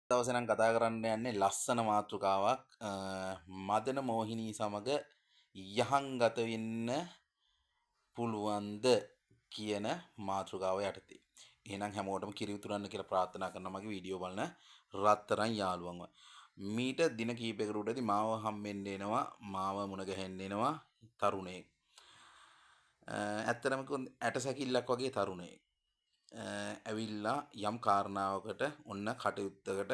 දවසේ නම් කතා කරන්න යන්නේ ලස්සන මාතෘකාවක්. මදන මෝහිනී සමග යහංගත වෙන්න පුළුවන්ද කියන මාතෘකාව යටතේ. එහෙනම් හැමෝටම කිරි උතුරන්න කියලා ප්‍රාර්ථනා කරනවා මගේ වීඩියෝ බලන රත්තරන් යාළුවන්ව. මීට දින කිහිපයකට උඩදී මාව හම්බෙන්න එනවා, මාව මුණ ගැහෙන්න එනවා තරුණයෙක්. ඇත්තටම කිව්වොත් ඇටසැකිල්ලක් වගේ තරුණයෙක්. ඇවිල්ලා යම් කාරණාවකට ඔන්න කටයුත්තකට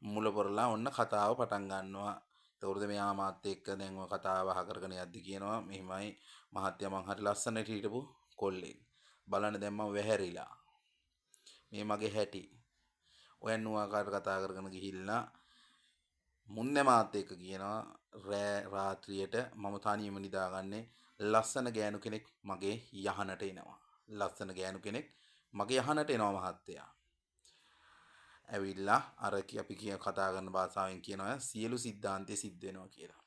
මුල පොරලා ඔන්න කතාව පටන් ගන්නවා. එතකොට මෙයා මාත් එක්ක දැන් ඔය කතාව අහ කරගෙන යද්දි කියනවා මෙහිමයි මහත්තයා මං හරි ලස්සනට හිටපු කොල්ලෙක්. බලන්න දැන් මං වැහැරිලා. මේ මගේ හැටි. ඔය නුවාකාරට කතා කරගෙන ගිහිල්ලා මුන්නේ මාත් එක්ක කියනවා රෑ රාත්‍රියට මම තනියම නිදාගන්නේ ලස්සන ගෑනු කෙනෙක් මගේ යහනට එනවා. ලස්සන ගෑනු කෙනෙක් මගේ යහනට එනවා මහත්තයා. ඇවිල්ලා අර අපි කිය කතා කරන භාෂාවෙන් කියනවා සියලු සිද්ධාන්තය සිද්ධ වෙනවා කියලා.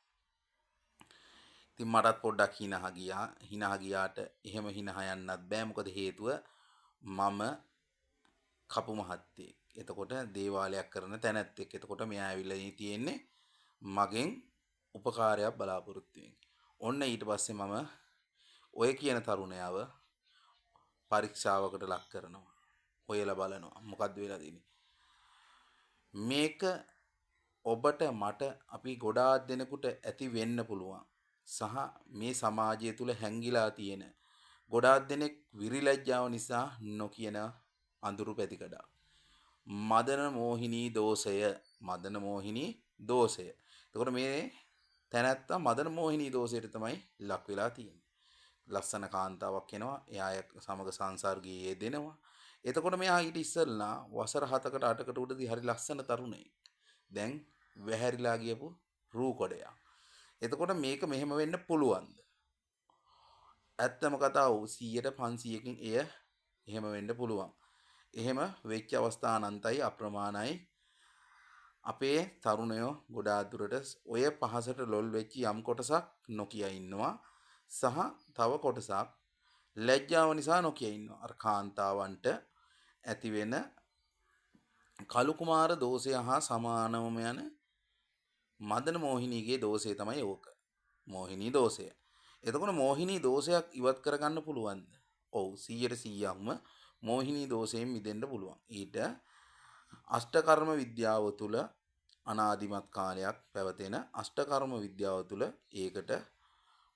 ඉතින් මටත් පොඩ්ඩක් හිනහ ගියා. හිනහ ගියාට එහෙම හිනහ යන්නත් බෑ. මොකද හේතුව මම කපු මහත්තයෙක්. එතකොට දේවාලයක් කරන තැනැත්තෙක්. එතකොට මෙයා ඇවිල්ලා තියෙන්නේ මගෙන් උපකාරයක් බලාපොරොත්තු වෙමින්. ඔන්න ඊට පස්සේ මම ඔය කියන තරුණයාව පරීක්ෂාවකට ලක් කරනවා. හොයලා බලනවා. මොකද්ද වෙලා තියෙන්නේ? මේක ඔබට මට අපි ගොඩාක් දෙනෙකුට ඇති වෙන්න පුළුවන්. සහ මේ සමාජය තුල හැංගිලා තියෙන ගොඩාක් දෙනෙක් විරිලැජ්ජාව නිසා නොකියන අඳුරු පැතිකඩක්. මදන මෝහිනී දෝෂය, මදන මෝහිනී දෝෂය. එතකොට මේ තැනැත්තා මදන මෝහිනී දෝෂයට තමයි ලක් වෙලා තියෙන්නේ. ලස්සන කාන්තාවක් එනවා, එයා සමග සංසර්ගයේ යෙදෙනවා. එතකොට මෙයා ඊට ඉස්සෙල්ලා වසර 7කට 8කට උඩදී හරි ලස්සන තරුණයෙක්. දැන් වැහැරිලා ගියපු රූ කොඩයක්. එතකොට මේක මෙහෙම වෙන්න පුළුවන්ද? ඇත්තම කතාව 100ට 500කින් එය එහෙම වෙන්න පුළුවන්. එහෙම වෙච්ච අවස්ථා අනන්තයි අප්‍රමාණයි. අපේ තරුණයෝ ගොඩාක් දුරට ඔය පහසට ලොල් වෙච්ච යම් කොටසක් නොකිය ඉන්නවා. සහ තව කොටසක් ලැජ්ජාව නිසා නොකිය ඉන්නවා. අර කාන්තාවන්ට ඇති වෙන කලු කුමාර දෝෂය හා සමානවම යන මදන මෝහිනීගේ දෝෂය තමයි ඕක. මෝහිනී දෝෂය. එතකොට මෝහිනී දෝෂයක් ඉවත් කරගන්න පුළුවන්ද? ඔව්, 100%ක්ම මෝහිනී දෝෂයෙන් මිදෙන්න පුළුවන්. ඊට අෂ්ටකර්ම විද්‍යාව තුළ අනාදිමත් කාලයක් පැවතෙන අෂ්ටකර්ම විද්‍යාව තුළ ඒකට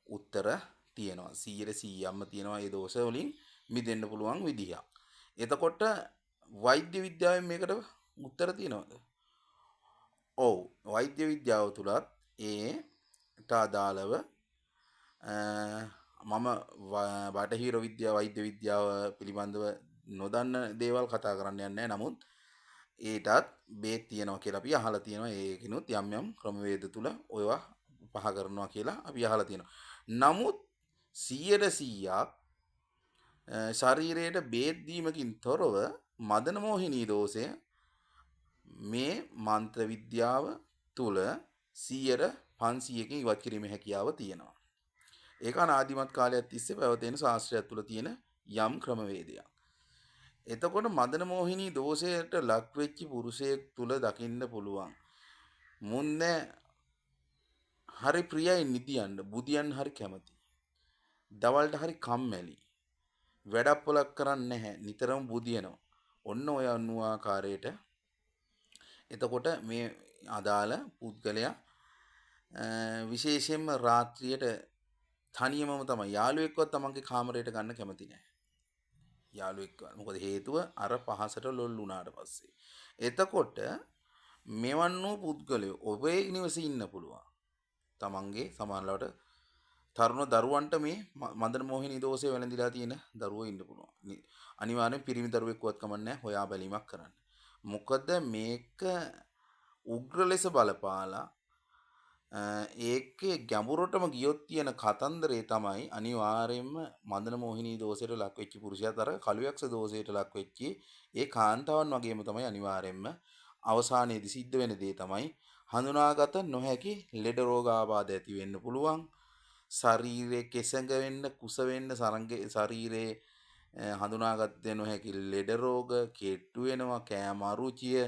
උත්තර තියෙනවා. 100%ක්ම තියෙනවා ඒ දෝෂ වලින් මිදෙන්න පුළුවන් විදිහක්. එතකොට වෛද්‍ය විද්‍යාවෙන් මේකට උත්තර තියෙනවද? ඔව්, වෛද්‍ය විද්‍යාව තුලත් ඒට අදාළව මම බටහිර විද්‍යාව වෛද්‍ය විද්‍යාව පිළිබඳව නොදන්න දේවල් කතා කරන්න යන්නේ නැහැ. නමුත් ඒටත් බේත් තියෙනවා කියලා අපි අහලා තියෙනවා. ඒකිනුත් යම් යම් ක්‍රමවේද තුල ඔයවා පහ කරනවා කියලා අපි අහලා තියෙනවා. නමුත් 100%ක් ශරීරයට බේත් දීමකින් තොරව මදන මෝහිනී දෝෂය මේ මන්ත්‍ර විද්‍යාව තුල 100%කින් ඉවත් කිරීමේ හැකියාව තියෙනවා. ඒක අනාදිමත් කාලයක් තිස්සේ පැවතෙන ශාස්ත්‍රයක් තුල තියෙන යම් ක්‍රමවේදයක්. එතකොට මදන මෝහිනී දෝෂයට ලක් වෙච්ච පුරුෂයෙක් තුල දකින්න පුළුවන්. මුන්නේ හරි ප්‍රියයි නිදියන්න, බුදියන්න හරි කැමති. දවල්ට හරි කම්මැලි. වැඩක් පොලක් කරන්නේ නැහැ. නිතරම බුදියනවා. ඔන්න ඔය අනුආකාරයට එතකොට මේ අදාළ පුද්ගලයා විශේෂයෙන්ම රාත්‍රියට තනියමම තමයි යාළුවෙක්වත් තමන්ගේ කාමරයට ගන්න කැමති නැහැ. යාළුවෙක්වත්. මොකද හේතුව අර පහසට ලොල් වුණාට පස්සේ. එතකොට මෙවන් වූ පුද්ගලයෝ ඔබේ නිවසේ ඉන්න පුළුවන්. තමන්ගේ සමහරවිට තරුණ දරුවන්ට මේ මදන මෝහිනී දෝෂය වැළඳිලා තියෙන දරුවෝ ඉන්න පුළුවන්. අනිවාර්යෙන් පිරිමි දරුවෙක්වත් කමක් නැහැ හොයා බැලීමක් කරන්න. මොකද මේක උග්‍ර ලෙස බලපාලා ඒකේ ගැඹුරටම ගියොත් තියෙන කතන්දරේ තමයි අනිවාර්යයෙන්ම මදන මෝහිනී දෝෂයට ලක් වෙච්ච පුරුෂයාත් අර කළුයක්ෂ දෝෂයට ලක් වෙච්ච ඒ කාන්තාවන් වගේම තමයි අනිවාර්යයෙන්ම අවසානයේදී සිද්ධ වෙන දේ තමයි හඳුනාගත නොහැකි ලෙඩ රෝග ආබාධ ඇති වෙන්න පුළුවන්. ශරීරයේ කෙසඟ වෙන්න, කුස වෙන්න, ශරීරයේ හඳුනාගත නොහැකි ලෙඩ රෝග, කෙට්ටු වෙනවා, කෑම අරුචිය,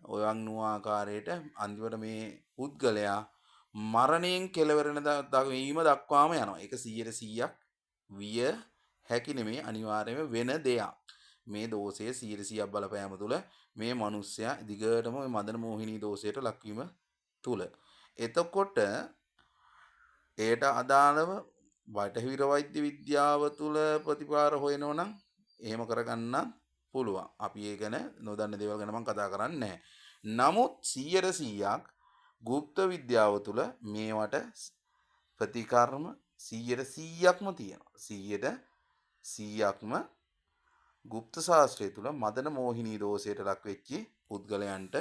ඔයන් නූ ආකාරයට අන්තිමට මේ පුද්ගලයා මරණයෙන් කෙලවර වෙන වීම දක්වාම යනවා. ඒක 100%ක් විය හැකි නෙමෙයි, අනිවාර්යයෙන්ම වෙන දෙයක්. මේ දෝෂය 100%ක් බලපෑම තුළ මේ මිනිස්සයා දිගටම මේ මදන මෝහිනී දෝෂයට ලක්වීම තුළ. එතකොට එයට අදාළව බටහිර වෛද්‍ය විද්‍යාව තුළ ප්‍රතිකාර හොයනවා නම් එහෙම කරගන්නත් පුළුවන්. අපි ඒ ගැන නොදන්න දේවල් ගැන මම කතා කරන්නේ නැහැ. නමුත් 100%ක් ගුප්ත විද්‍යාව තුළ මේවට ප්‍රතිකර්ම 100%ක්ම තියෙනවා. 100%ක්ම ගුප්ත ශාස්ත්‍රය තුළ මදන මෝහිනී දෝෂයට ලක් වෙච්ච පුද්ගලයන්ට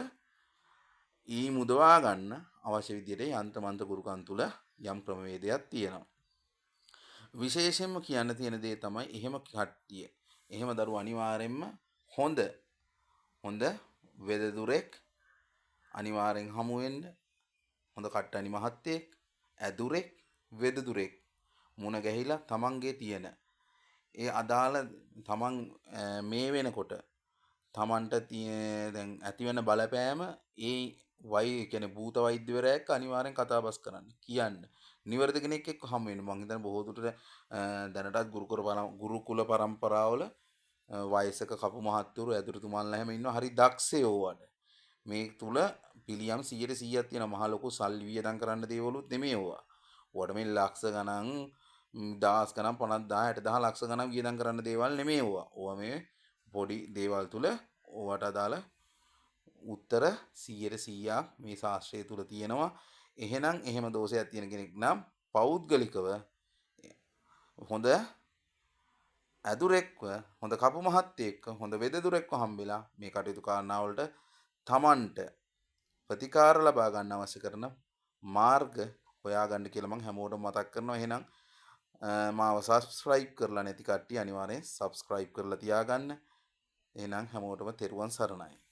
ඊ මුදවා ගන්න අවශ්‍ය විදියට යන්ත්‍ර මන්ත්‍ර ගුරුකම් තුළ යම් ක්‍රමවේදයක් තියෙනවා. විශේෂයෙන්ම කියන්න තියෙන දේ තමයි එහෙම කට්ටිය, එහෙම දරුවෝ අනිවාර්යෙන්ම හොඳ හොඳ වෙදදුරෙක් අනිවාර්යෙන් හමු වෙන්න, හොඳ කට්ටනි මහත්තයෙක්, ඇදුරෙක්, වෙදදුරෙක් මුණ ගැහිලා තමන්ගේ තියෙන ඒ අදාළ තමන් මේ වෙනකොට තමන්ට දැන් ඇතිවෙන බලපෑම ඒ වයි කියන්නේ භූත වෛද්‍යවරයා එක්ක අනිවාර්යෙන් කතාබස් කරන්න කියන්න. නිවැරදි කෙනෙක් එක්ක හමු වෙන්න. මං හිතන්නේ බොහෝ දුරට දැනටත් ගුරුකුල පරම්පරාවල වයසක කපු මහත්තුරු ඇදුරුතුමන්ලා හැම ඉන්නවා හරි දක්ෂයෝ වඩ. මේ තුල පිළියම් 100%ක් තියෙන මහ ලොකු සල්ලි වියදම් කරන්න දේවලුත් නෙමෙයි ඕවා. ඕවට මේ ලක්ෂ ගණන්, දහස් ගණන්, 50,000, 60,000 ලක්ෂ ගණන් වියදම් කරන්න දේවල් නෙමෙයි ඕවා. ඕවා මේ පොඩි දේවල් තුල ඕවට අදාළ උත්තර 100%ක් මේ ශාස්ත්‍රය තුල තියෙනවා. එහෙනම් එහෙම දෝෂයක් තියෙන කෙනෙක් නම් පෞද්ගලිකව හොඳ ඇදුරෙක්ව, හොඳ කපු මහත්තයෙක්ව, හොඳ වෙදදුරෙක්ව හම්බෙලා මේ කටයුතු කාරණාවලට තමන්ට ප්‍රතිකාර ලබා ගන්න අවශ්‍ය කරන මාර්ග හොයාගන්න කියලා මං හැමෝටම මතක් කරනවා. එහෙනම් මාව සබ්ස්ක්‍රයිබ් කරලා නැති කට්ටිය අනිවාර්යෙන් සබ්ස්ක්‍රයිබ් කරලා තියාගන්න. එහෙනම් හැමෝටම තෙරුවන් සරණයි.